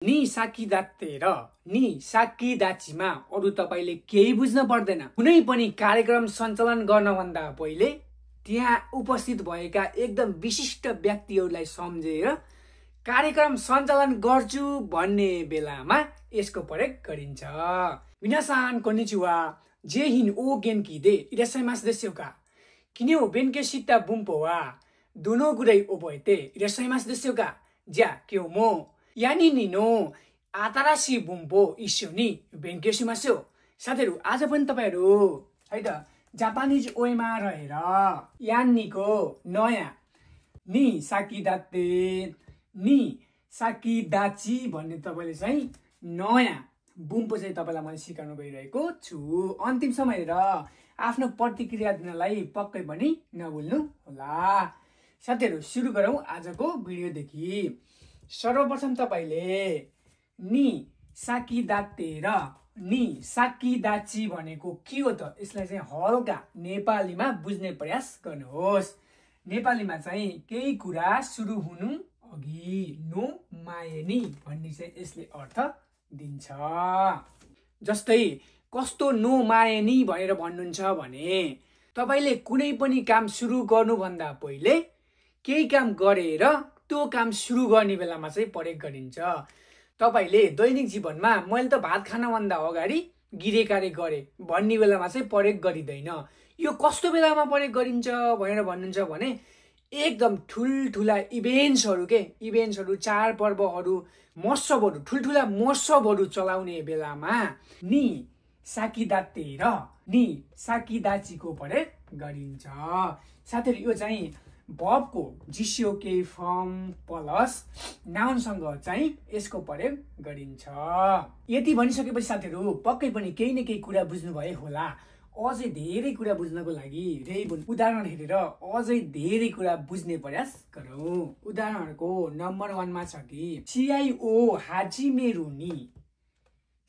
नि साकिदाते र नि साकिदाचीमा अरु तपाईले केही बुझ्न पर्दैन। कुनै पनि कार्यक्रम सञ्चालन गर्नभन्दा पहिले त्यहाँ उपस्थित भएका एकदम विशिष्ट व्यक्तिहरूलाई सम्झेर कार्यक्रम सञ्चालन गर्छु भन्ने बेलामा यसको प्रयोग गरिन्छ। मिनासान कोन्निचिवा, जेहिन ओ गेन्की दे इरासाइमास देस्यो का। किन्यो बेन्के सित्ता बुम्पो वा दुनो गुरै ओबोइते इरासाइमास देस्यो का। ज्या क्यो मो यानी निनो आतारासी बुम्पो इस्यो नि बेन्केसिमास्यो। साथीहरु, आज पनि तपाईहरु है त जापानिज ओएमा रहेर यान्नीको नयाँ नि साकिदाते नि साकिदाची भन्ने तपाईले चाहिँ नयाँ बुम्पो चाहिँ तपाईलाई मैले सिकाउन गइरहेको छु। अन्तिमसम्म हेरेर आफ्नो प्रतिक्रिया दिनलाई पक्कै पनि नभुल्नु होला। साथीहरु, सुरु गरौँ आजको भिडियोदेखि। सर्वप्रथम तपाईले नि साकिदाते र नि साकिदाची भनेको के हो त यसलाई चाहिँ हल्का नेपालीमा बुझ्ने प्रयास गर्नुहोस्। नेपालीमा चाहिँ केही कुरा सुरु हुनु अघि नो मायनी भन्ने चाहिँ यसले अर्थ दिन्छ। जस्तै कस्तो नो मायनी भनेर भन्नुहुन्छ भने तपाईले कुनै पनि काम सुरु गर्नुभन्दा पहिले केही काम गरेर त्यो काम सुरु गर्ने बेलामा चाहिँ प्रयोग गरिन्छ। तपाईले दैनिक जीवनमा मैले त भात खानभन्दा अगाडि गिरे कार्य गरे भन्ने बेलामा चाहिँ प्रयोग गरिदैन। यो कस्तो बेलामा प्रयोग गरिन्छ भनेर भन्नुहुन्छ भने एकदम ठुलठुला इभेन्ट्सहरु चाडपर्वहरु महोत्सवहरु ठुलठुला महोत्सवहरु चलाउने बेलामा नि साकिदाते र नि साकिदाचीको प्रयोग गरिन्छ। साथीहरु, यो चाहिँ भर्बको जिस्यो के फर्म प्लस नाउनसँग चाहिँ यसको प्रयोग गरिन्छ। यति भनिसकेपछि साथीहरु पक्कै पनि केही न केही कुरा बुझ्नु भए होला। अझै धेरै कुरा बुझ्नको लागि उदाहरण हेरेर अझै धेरै कुरा बुझ्ने प्रयास गरौँ। उदाहरणको नम्बर 1 मा छ कि चिआइओ हाजिमेरु नि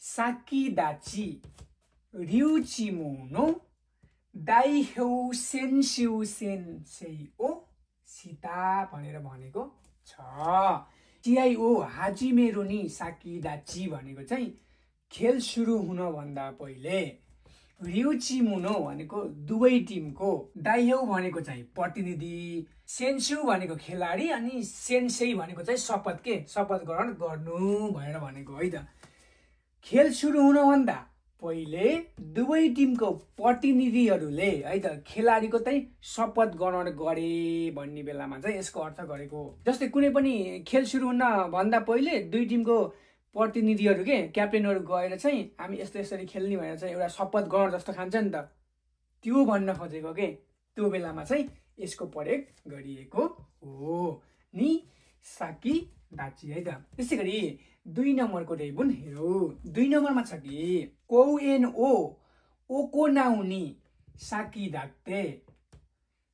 साकिदाची ryuchimu no daihou senshiu sensei o Sita भनेर भनेको छ। चिआइओ हाजिमेरु नि साकिदाची भनेको चाहिँ खेल सुरु हुन भन्दा पहिले ryuchimuno भनेको दुवै टिमको, दाइहौ भनेको चाहिँ प्रतिनिधि, सेन्स्यु भनेको खेलाडी अनि सेन्सेई भनेको चाहिँ शपथ ग्रहण गर्नु भनेर भनेको है त। खेल सुरु हुन भन्दा पहिले दुवै टिमको प्रतिनिधिहरूले है त खेलाडीको चाहिँ शपथ ग्रहण गरे भन्ने बेलामा चाहिँ यसको अर्थ गरेको। जस्तै कुनै पनि खेल सुरु हुन भन्दा पहिले दुई टिमको प्रतिनिधिहरू क्याप्टेनहरू गएर चाहिँ हामी यसरी खेल्ने भनेर चाहिँ एउटा शपथ ग्रहण जस्तो खान्छ नि त, त्यो भन्न खोजेको के त्यो बेलामा चाहिँ यसको प्रयोग गरिएको हो नि साकिदाची है त। त्यसै गरी 2 नम्बरको रेबुन हेरौँ। 2 नम्बरमा छ कि कोएन ओ ओकोनाउनी साकिदाते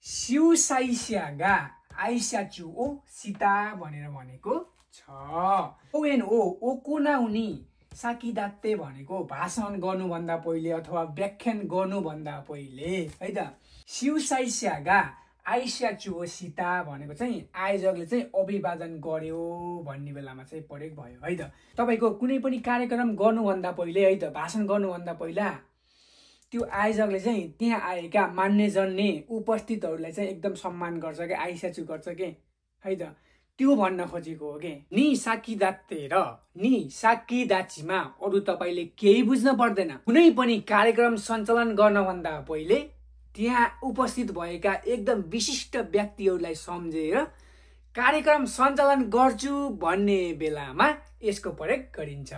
सिउसाइस्यागा आइस्याचु ओ सीता भनेर भनेको छ। कोएन ओ ओकोनाउनी साकिदाते भनेको भाषण गर्नुभन्दा पहिले अथवा व्याख्यान गर्नुभन्दा पहिले है त। सिउसाइस्यागा आइस्याचु ओ सीता भनेको चाहिँ आयोजकले चाहिँ अभिवादन गर्यो भन्ने बेलामा चाहिँ प्रयोग भयो है त। तपाईको कुनै पनि कार्यक्रम गर्नुभन्दा पहिले है त भाषण गर्नुभन्दा पहिला त्यो आयोजकले चाहिँ त्यहाँ आएका मान्यजनले उपस्थितहरूलाई चाहिँ एकदम सम्मान गर्छ के आइस्याचु गर्छ के है त, त्यो भन्न खोजेको हो के। नि साकिदाते र नि साकिदाचीमा अरु तपाईले केही बुझ्न पर्दैन। कुनै पनि कार्यक्रम सञ्चालन गर्नभन्दा पहिले त्यहाँ उपस्थित भएका एकदम विशिष्ट व्यक्तिहरूलाई सम्झेर कार्यक्रम सञ्चालन गर्छु भन्ने बेलामा यसको प्रयोग गरिन्छ।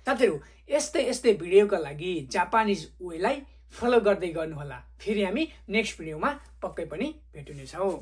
साथीहरु, यस्तै भिडियोका लागि जापानिज वेलाई फलो गर्दै गर्नुहोला। फेरि हामी नेक्स्ट भिडियोमा पक्कै पनि भेट्नेछौँ।